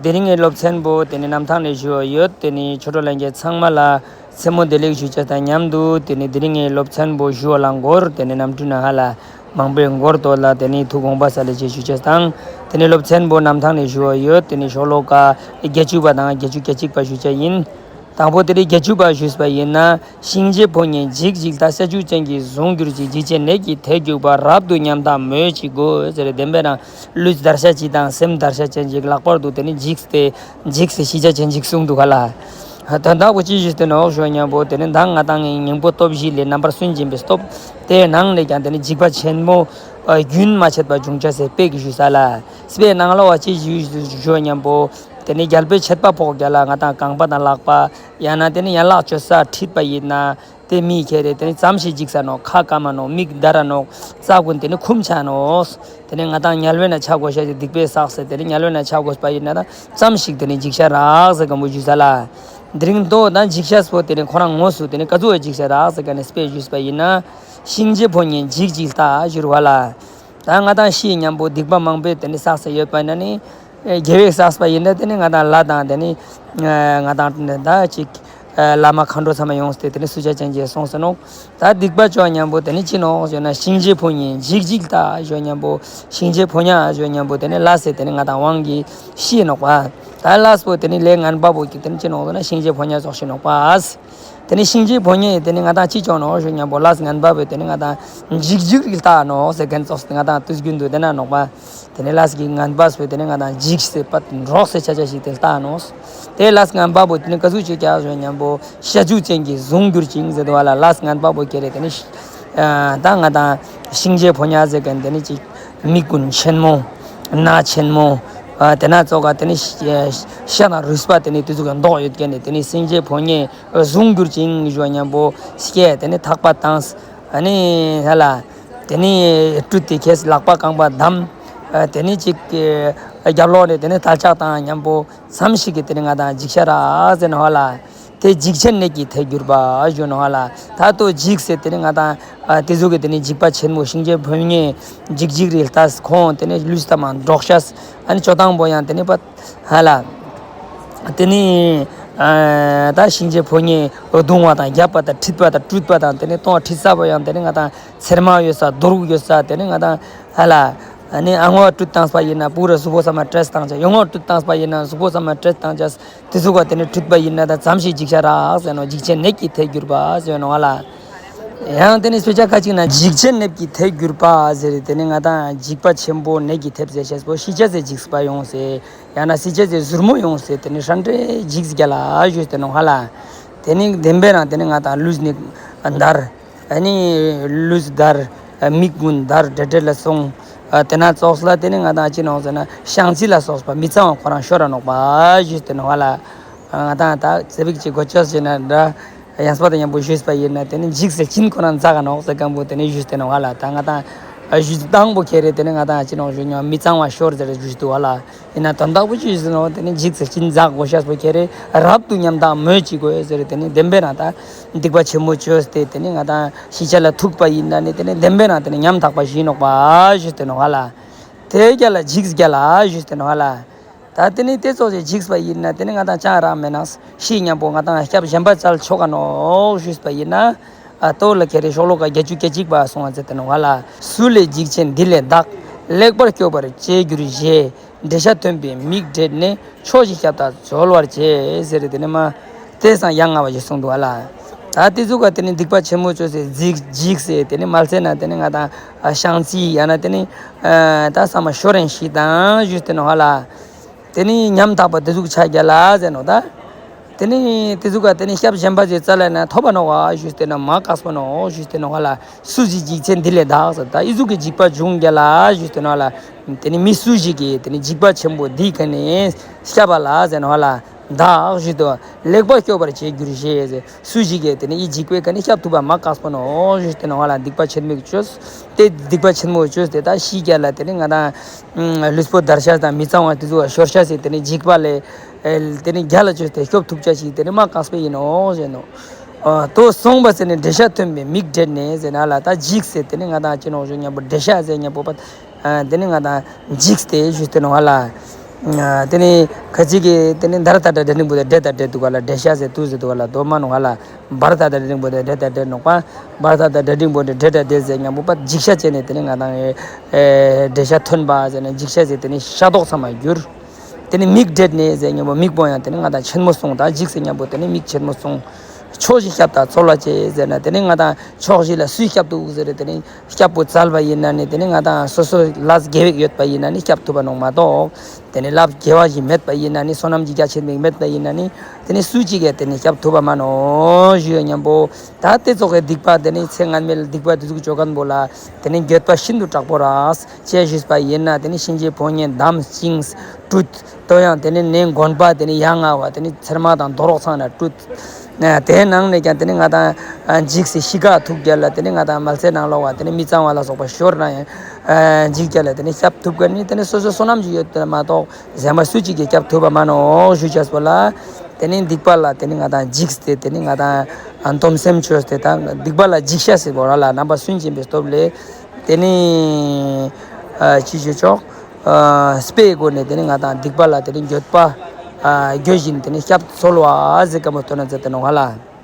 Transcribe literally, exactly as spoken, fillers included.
དེ་རིང་གི་སློབ་ཚན་པོ་དེ་ནི་གནམ་ཐང་ནས་ཞུ་བ་ཡོད། དེ་ནི་ཆོས་གྲོགས་ལྷན་རྒྱས་ཚང་མ་ལ་མཚན་མོ་བདེ་ལེགས་ཞུ་ཅེས་དང་མཉམ་དུ་དེ་ནི་དེ་རིང་གི་སློབ་ཚན་པོ་ཞུ་བ་ལ་འགོར་དེ་ནི་གནམ་གྲུ་ནང་ཧ་ལ་མང་པོའི་འགོར་དོ་ལ་དེ་ནི་ཐུགས་དགོངས་པ་ས་ལེ་ཅེས་ཞུ་ཅེས་དང་། དེ་ནི་སློབ་ཚན་པོ་གནམ་ཐང་ནས་ཞུ་བ་ཡོད། དེ་ནི་ཤོ་ལོ་ཀ་བརྒྱད་ཅུ་པ་དང་བརྒྱད་ཅུ་གྱ་གཅིག་པ་ཞུ་ཅེས་ཡིན། དང་པོ་དེ་ནི་བརྒྱད་ཅུ་པ་ཞུས་པ་ཡིན་ན། གཤིན་རྗེའི་ཕོ་ཉས་འཇིགས་འཇིགས་ལྟ། ཤ་ཆུ་ཅན་གྱིས་བཟུང་གྱུར་ཅིང་། འཇིགས་ཆེན་ནད་ཀྱིས་ཐེབས་གྱུར་པ། རབ་ཏུ་ཉམ་ཐག་སྨོས་ཅི་དགོས། ཟེར་བདེན་པའི་ནང་ལུས་འདར་ཤ་ཅིག་དང་སེམས་འདར་ཤ་ཅན་ཅིག་ལྷག་པར་དུ་དེ་ནི་འཇིགས་ཏེ་འཇིགས་སེ་ཤི་ཆ་ཅན་ཅིག་གསུངས་འདུག་ག་ལ། དོན་དག་པོ་ཅི་ཞུས་ཏེ་ནོག་ཞུ་ཉམ་པོ་དེ་ནི་མདང་ང་དང་ངི་སྙིང་པོ་སྟོབས་བཞི་ལས་རྣམ་པར་སུན་འབྱིན་པའི་སྟོབས་དེའི་ནང་ནས་ཀྱང་དེ་ནི་འཇིགས་པ་ཆེན་མོ་རྒྱུན་མ་ཆད་པ་འབྱུང་ཆ་སེ་དཔེ་གི་ཞུས་ས་ལ། དཔེའི་ནང་ལོགས་ཅི་ཞུས་ཞུ་ཉམ་པོ་དེ་ནི་རྒྱལ་པོའི་ཆད་པ་ཕོག་རྒྱ་ལ་ང་དང་རྐང་པ་དང་ལག་པ་ཡང་ན་དེ་ནི་ཡན་ལག་གཅོད་ས་ཁྲིད་པ་ཡིན་ན། དེ་མི་ཁྱེར་རེ་དེ་ནི་ཙམ་ཞིག་འཇིགས་ས་ནོག་ཁ་སྐམ་མ་ནོག་མིག་འདར་ར་ནོག་རྩ་ཀུན་དེ་ནི་འཁུམ་ཆ་ནོག་དེ་ནི་ང་དང་དམྱལ་བའི་ནང་ཆ་དགོས་ཤེས་ཤིག་སྡིག་པའི་བསགས་སེ་དེ་ནི་དམྱལ་བའི་ནང་ཆ་དགོས་པ་ཡིན་ན་ད་ཙམ་ཞིག་དེ་ནི་འཇིགས་ཤ་རག་ཟེར་གམ་པོ་ཞུས་ས་ལ། དེ་རིང་དོ་ད་འཇིགས་ཤ་སྤོ་དེ་ནི་ཁོ་རང་དངོས་སུ་དེ་ནི་ག་ཚོད་འཇིགས་ཤ་རག་ཟེར་ག་ནི་དཔེ་ཞུས་པ་ཡིན་ན། གཤིན་རྗེའི་ཕོ་ཉས་འཇིགས་འཇིགས་ལྟ་ཞུ་བ་ལ། ད་ང་དང་ཤི་ཉམ་པོ་སྡིག་པ་མང་པོས་དེ་ནི་བསགས་སེ་ཡོད་པ་ཡིན་ན་ནི། དགེ་བའི་བསགས་པ་ཡིན་ན་དེ་ནི་ང་དང་ལྷ་དང་དེ་ནི་ང་དང་ད་ཅིག་བླ་མ་མཁའ་འགྲོ་ཚང་མ་ཡོངས་ཏེ་དེ་ནི་གསོ་ཆ་ཅན་གྱི་སོང་ཟེར་ནོག་ད་སྡིག་པ་ཅོ་ཉམ་པོ་དེ་ནི་ཅི་ནོག་ཞུ་ན་གཤིན་རྗེའི་ཕོ་ཉས་འཇིགས་འཇིགས་ལྟ་ཞུ་ཉམ་པོ་གཤིན་རྗེའི་ཕོ་ཉ་ཞུ་ཉམ་པོ་དེ་ནི་ལས་སེ་དེ་ནི་ང་དང་དབང་གིས་ཤི་ནོག་པ། ད་ལས་པོ་དེ་ནི་ལས་ངན་པ་པོ་གི་དེ་ནི་ཅི་ནོག་ཟེར་ན་གཤིན་རྗེའི་ཕོ་ཉ་ཙོགས་ཤི་ནོག་པ། དེ་ནི་གཤིན་རྗེའི་ཕོ་ཉས་དེ་ནི་ང་དང་ཅི་ཅོ་ནོག་ཞུ་ཉམ་པོ་ལས་ངན་པ་པོས་དེ་ནི་ང་དང་འཇིགས་འཇིགས་རིགས་ལྟ་ནོག་ཟེར་མཁན་ཙོགས་ང་དང་དུས་རྒྱུན་དུ་དེ་ན་ནོག་པ། དེ་ནི་ལས་ཀྱི་ངན་པ་སྤེ་དེ་ནི་ང་དང་འཇིགས་སེ་པད་འདྲོགས་སེ་ཆ་ཆ་ཞིག་དེ་ལྟ་ནོག་དེ་ལས་ངན་པ་པོ་དེ་ནི་ག་ཟུག་ཅིག་ཀྱག་ཞུ་ཉམ་པོ་ཤ་ཆུ་ཅན་གྱིས་བཟུང་གྱུར་ཅིང་ཟེར་དུ་བ་ལ་ལས་ངན་པ་པོ་ཁྱེར་རེ་དེ་ནི་ཤི་ཨ་ད་ང་དང་གཤིན་རྗེའི་ཕོ་ཉ་ཟེར་མཁན་དེ་ནི་ཅིག་མིག་ཀུན་ཆེན་མོ། སྣ་ཆེན་མོ། ཨ་དེ་ན་ཙོགས་ག་དེ་ནི་ཤ་དང་རུས་པ་དེ་ནི་དེ་ཟུག་གི་མདོག་ཡོད་མཁན་ནི་དེ་ནི་གཤིན་རྗེའི་ཕོ་ཉས་བཟུང་གྱུར་ཅིང་ཞུ་ཉམ་པོ་སྐད་དེ་ནི་ཐག་པ་བཏང་། ཨ་ནི་ཧ་ལ། དེ་ནི་སྤྲུལ་ཏེ་ཁྱེར་ལག་པ་རྐང་པ་བསྡམས། ཨ་དེ་ནི་ཅིག་རྒྱབ་ལོགས་ནས་དེ་ནི་དལ་ལྕག་དང་ཉམ་པོ་མཚམས་ཤིག་གི་དེ་ནི་ང་དང་འཇིགས་ཤ་རག་ཟེར་ནོག་ཧ་ལ། དེ་འཇིགས་ཆེན་ནད་ཀྱིས་ཐེབས་གྱུར་པ་ཞུ་ནོག་ཧ་ལ། ད་ལྟོ་འཇིགས་སེ་དེ་ནི་ང་དང་ཨ་དེ་ཟུག་གི་དེ་ནི་འཇིགས་པ་ཆེན་མོ་གཤིན་རྗེའི་ཕོ་ཉས་འཇིགས་འཇིགས་རིགས་ལྟ་ཁོང་དེ་ནི་ལུས་ལྟ་མ་འདྲོགས་ཤ། ཨ་ནི་ཅོ་སྟངས་པོ་ཡང་དེ་ནི་པ་ཧ་ལ། དེ་ནི་ཨ་ད་གཤིན་རྗེའི་ཕོ་ཉས་རྡུང་བ་དང་རྒྱབ་པ་དང་ཁྲིད་པ་དང་སྤྲུལ་པ་དང་དེ་ནི་གཏོང་བ་ཁྲིད་ས་པོ་ཡང་དེ་ནི་ང་དང་ཚེར་མ་ཡོད་ས་རྡོ་རུག་ཡོད་ས་དེ་ནི་ང་དང་ཧ་ལ། ཨ་ནི་ཨ་ངོ་སྤྲུལ་བཏང་པ་ཡིན་ན་པུ་ར་གཟུགས་པོ་ཚང་མ་བྲེས་བཏང་ཆ། ཡོ་ངོ་སྤྲུལ་བཏང་པ་ཡིན་ན་གཟུགས་པོ་ཚང་མ་བྲེས་བཏང་ཆ། དེ་ཟུག་ག་དེ་ནི་ཁྲིད་པ་ཡིན་ན་ད་ཙམ་ཞིག་འཇིགས་ཤ་རག་ཟེར་ནོག་འཇིགས་ཆེན་ནད་ཀྱིས་ཐེབས་གྱུར་པ་ཟེར་ནོག་ཧ་ལ། ཡང་དེ་ནི་དཔེ་ཆ་ཁ་ཅིག་ན་འཇིགས་ཆེན་ནད་ཀྱིས་ཐེབས་གྱུར་པ་ཟེར་དེ་ནི་ང་དང་འཇིགས་པ་ཆེན་པོ་ནད་ཀྱིས་ཐེབས་ཟེར་ཤེས་པོ་ཤི་ཆ་ཟེར་འཇིགས་པ་ཡོང་ཟེར། ཡང་ན་སྲིད་ཆ་ཟེར་ཟུར་མོ་ཡོང་ཟེར་དེ་ནི་ཧྲན་ཏེ་འཇིགས་རྒྱ་ལ་ཞུས་ཏེ་ནོག་ཧ་ལ། དེ་ནི་བདེན་པའི་ནང་དེ་ནི་ང་དང་ལུས་ནི་འདར། ཨ་ནི་ལུས་འདར། མིག་ཀུན་འདར་འདྲེ་འདྲེ་ལ་སོང་། ཨ་དེ་ན་ཙོགས་ལ་དེ་ནི་ང་དང་ཅི་ནོག་ཟེར་ན་བཤང་གཅི་ལ་སོགས་པ་མི་གཙང་བ་ཁོ་རང་ཤོར་ར་ནོག་པ་ཞུས་ཏེ་ནོག་ཧ་ལ། ང་དང་ད་ཚེ་བིག་ཅིག་གོ་ཅོས་ཟེར་ན་འདྲ། ཡང་སྤ་དང་ཡང་པོ་ཞུས་པ་ཡིན་ན་དེ་ནི་འཇིགས་སེ་ཅིན་ཁོ་རང་འཛག་ག་ནོག་ཟེར་གང་པོ་དེ་ནི་ཞུས་ཏེ་ནོག་ཧ་ལ། ད་ང་དང་ཞུས་སྟངས་པོ་ཁྱེར་རེ་དེ་ནི་ང་དང་ཅི་ནོག་ཞུ་ཉོག་མི་གཙང་བ་ཤོར་ཟེར་ཞུས་ཏེ་ནོག་ཧ་ལ། ཡིན་ན་དོན་དག་པོ་ཅི་ཞུས་ནོག་དེ་ནི་འཇིགས་སེ་ཅིན་འཛག་གོ་ཤེས་པོ་ཁྱེར་རེ་རབ་ཏུ་ཉམ་ཐག་སྨོས་ཅི་དགོས་ཟེར་དེ་ནི་བདེན་པའི་ནང་ད་སྡིག་པ་ཆེན་མོ་བཅོས་ཏེ་དེ་ནི་ང་དང་ཤི་ཆ་ལ་ཐུག་པ་ཡིན་ན་ནི་དེ་ནི་བདེན་པའི་ནང་དེ་ནི་ཉམ་ཐག་པ་ཞིག་ནོག་པ་ཞུས་ཏེ་ནོག་ཧ་ལ། དེ་རྒྱ་ལ་འཇིགས་རྒྱ་ལ་ཞུས་ཏེ་ནོག་ཧ་ལ། ད་དེ་ནི་དེ་ཙོགས་ཞིག་འཇིགས་པ་ཡིན་ན་དེ་ནི་ང་དང་ཅང་རག་མེད་ན་ཤི་ཉམ་པོ་ང་དང་སྐྱབས་གཞན་པ་བཙལ་ཆོག་ག་ནོག་ཞུས་པ་ཡིན་ན། ཨ་ལྟོ་ལ་ཁྱེར་རེ་ཤོ་ལོ་ཀ་བརྒྱད་ཅུ་གྱ་གཅིག་པ་སོང་བ་ཟེར་ཏེ་ནོག་ཧ་ལ། སུ་ལས་འཇིགས་ཆེན་འདི་ལས་བདག །ལེགས་པར་སྐྱོབ་པར་བྱེད་འགྱུར་ཞེས། །འདྲེ་ཤ་ཐོན་པས་མིག་བགྲད་ནས། །ཕྱོགས་བཞི་ཤ་བཏགས་འཛོལ་བར་བྱེད། ཟེར་དེ་ནི་མ། དེ་སང་ཡང་ང་བ་ཞིག་གསུངས་འདུག་ཧ་ལ། ད་དེ་ཟུག་ག་དེ་ནི་སྡིག་པ་ཆེན་མོ་བཅོས་སེ་འཇིགས་འཇིགས་སེ་དེ་ནི་མལ་སེ་ན་དེ་ནི་ང་དང་ཨ་བཤང་གཅི་ཡང་ན་དེ་ནི་ཨ་ད་ས་མ་ཤོར་རན་ཞིག་དང་ཞུས་ཏེ་ནོག་ཧ་ལ། དེ་ནི་ཉམ་ཐག་པ་དེ་ཟུག་ཆ་རྒྱ་ལ་ཟེར་ནོག་ད། དེ་ནི་དེ་ཟུག་ག་དེ་ནི་སྐྱབས་གཞན་པ་ཞིག་བཙལ་ལ་ན་ཐོབ་པ་ནོག་ཨ་ཞུས་ཏེ་ན་མ་དཀགས་པོ་ནོག་ཞུས་ཏེ་ནོག་ཧ་ལ། སུ་ཞིག་འཇིགས་ཆེན་འདི་ལས་བདག་ཟེར་ད་ཨི་ཟུག་གི་འཇིགས་པ་འབྱུང་རྒྱ་ལ་ཞུས་ཏེ་ནོག་ཧ་ལ། དེ་ནི་མི་སུ་ཞིག་གིས་དེ་ནི་འཇིགས་པ་ཆེན་པོ་འདི་ཁ་ནས་སྐྱབས་པ་ལ་ཟེར་ནོག་ཧ་ལ། བདག་ཞུས་ཏེ་ལེགས་པར་སྐྱོབ་པར་བྱེད་འགྱུར་ཞེས་ཟེར། སུ་ཞིག་གིས་དེ་ནི་ཨི་འཇིགས་པའི་ཁ་ནས་སྐྱབས་ཐུབ་པ་མ་དཀགས་པོ་ནོག་ཞུས་ཏེ་ནོག་ཧ་ལ། སྡིག་པ་ཆེན་མོ་བཅོས་ཏེ་སྡིག་པ་ཆེན་མོ་བཅོས་ཏེ་ད་ཤི་རྒྱ་ལ་དེ་ནི་ང་དང་ལུས་པོ་འདར་ཤ་དང་མི་གཙང་བ་དེ་ཚོ་ཤོར་ཤ་ཟེར་དེ་ནི་འཇིགས་པ་ལས། ཨེ་དེ་ནི་རྒྱ་ལ་བཅོས་ཏེ་སྐྱོབ་ཐུབ་ཆ་ཞིག་དེ་ནི་མ་དཀགས་པོ་ཡིན་ནོག་ཟེར་ནོག་ཨ་ལྟོ་སོང་བ་ཟེར་ནས་འདྲེ་ཤ་ཐོན་པས་མིག་བགྲད་ནས་ཟེར་ན་ལ་ད་འཇིགས་སེ་དེ་ནི་ང་དང་ཅི་ནོག་ཞུ་ཉམ་པོ་འདྲེ་ཤ་ཟེར་ཉམ་པོ་པ། ཨ་དེ་ནི་ང་དང་འཇིགས་ཏེ་ཞུས་ཏེ་ནོག་ཧ་ལ། ཏེ་ནེ་ཁ་ཅིག་གི་ཏེ་ནེ་འདར་ད་དྲ་དྲ་འབྲིང་པོ་ཏེ་འདྲེ་ད་འདྲེ་དུག་ག་ལ། འདྲེ་ཤ་ཟེར་དུག་ཟེར་དུག་ག་ལ། དོ་མ་ནོག་ག་ལ། འབར་ད་དྲ་འབྲིང་པོ་ཏེ་འདྲེ་ད་འདྲེ་ནོག་པ། འབར་ད་དྲ་འབྲིང་པོ་ཏེ་འདྲེ་ད་འདྲེ་ཟེར་ཉམ་པོ་པ་འཇིགས་ཤ་ཅན་ནི་ཏེ་ནེ་ང་དང་ཨེ་འདྲེ་ཤ་ཐོན་པ་ཟེར་ན་འཇིགས་ཤ་ཟེར་ཏེ་ནེ་ཤ་མདོག་ཚང་མ་འགྱུར། ཏེ་ནེ་མིག་བགྲད་ནས་ཟེར་ཉམ་པོ་མིག་པོ་ཡང་ཏེ་ནེ་ང་དང་ཆེན་མོ་སོང་། ད་འཇིགས་ཟེར་ཉམ་པོ་ཏེ་ནེ་མིག་ཆེན་མོ་སོང་། ཕྱོགས་བཞི་སྐྱབས་དང་འཚོལ་བ་བྱེད་ཟེར་ན་ཏེ་ནེ་ང་དང་ཕྱོགས་བཞི་ལ་སུས་སྐྱབས་དུག་ཟེར་ཏེ་ནེ་སྐྱབས་པོ་བཙལ་བ་ཡིན་ན་ནི་ཏེ་ནེ་ང་དང་སོ་སོ་ལ་དགེ་བ་ཡོད་པ་ཡིན་ན་ནི་སྐྱབས་ཐུབ་པ་ནོག་མ་གཏོགས། ཏེ་ནེ་ལབ་དགེ་བ་ཞིག་མེད་པ་ཡིན་ན་ནི་བསོད་ནམས་ཀྱི་རྒྱ་ཆེན་པོ་མེད་པ་ཡིན་ན་ནི་ཏེ་ནེ་སུ་གཅིག་གི་ཏེ་ནེ་སྐྱབས་ཐུབ་པ་མ་ནོག་ཞུ་ཡོད་ཉམ་པོ། ད་ཏེ་ཙོགས་སི་སྡིག་པ་ཏེ་ནེ་ཚེ་སྔ་མའི་སྡིག་པ་ཏེ་ཟུག་ཅོ་ཁན་པོ་ལ་ཏེ་ནེ་འགྱོད་པ་ཤིན་ཏུ་དྲག་པོ་རག་ཅེས་ཞུས་པ་ཡིན་ན་ཏེ་ནེ་གཤིན་རྗེའི་ཕོ་ཉས་བསྡམས་བཅིངས་བཀྲུས། དོ་ཡང་ཏེ་ནེ་ནེ་དགོན་པ་ཏེ་ནེ་ཡ་ང་བ་ཏེ་ནེ་ཚེར་མ་དང་རྡོ་རོག་ཚང་ན་བཀྲུས། ཏེ་ནང་ནེ་ཀྱང་ཏེ་ནེ་ང་དང་འཇིགས་སི་ཤི་ཁ་ཐུག་རྒྱ་ལ་ཏེ་ནེ་ང་དང་མལ་ཆེ་ནང་ལོགས་བ་ཏེ་ནེ་མི་གཙང་བ་ལ་སོགས་པ་ཤོར་ན་ཡང་འཇིགས་རྒྱ་ལ་ཏེ་ནེ་སྐྱབས་ཐུབ་ཁན་ནི་ཏེ་ནེ་སོ་སོ་བསོད་ནམས་ཤིག་ཡོད་པ་མ་གཏོགས་གཞན་པ་སུ་གཅིག་གི་སྐྱབས་ཐུབ་པ་མ་ནོག་ཞུ་ཅེས་པོ་ལ། ཏེ་ནེ་སྡིག་པ་ལ་ཏེ་ནེ་ང་དང་འཇིགས་ཏེ་ཏེ་ནེ་ང་དང་སྡོམ་སེམས་ཅོས་ཏེ་ད་སྡིག་པ་ལ་འཇིགས་ཤ་ཟེར་བོ་ར་ལ་རྣམ་པར་སུན་འབྱིན་པའི་སྟོབས་ལས་ཏེ་ནེ་ཅི་ཞུ་ཆོག་དཔེའི་སྒོ་ནས་ཏེ་ནེ་ང་དང་སྡིག་པ་ལ་ཏེ་ནེ་འགྱོད་པ་འགྱོད་བཞིན་ཏེ་ནེ་སྐྱབས་འཚོལ་བ་ཟེར་ཁན་པོ་སྟོན་ན་མཛད་དེ་ནོག་ག་ལ།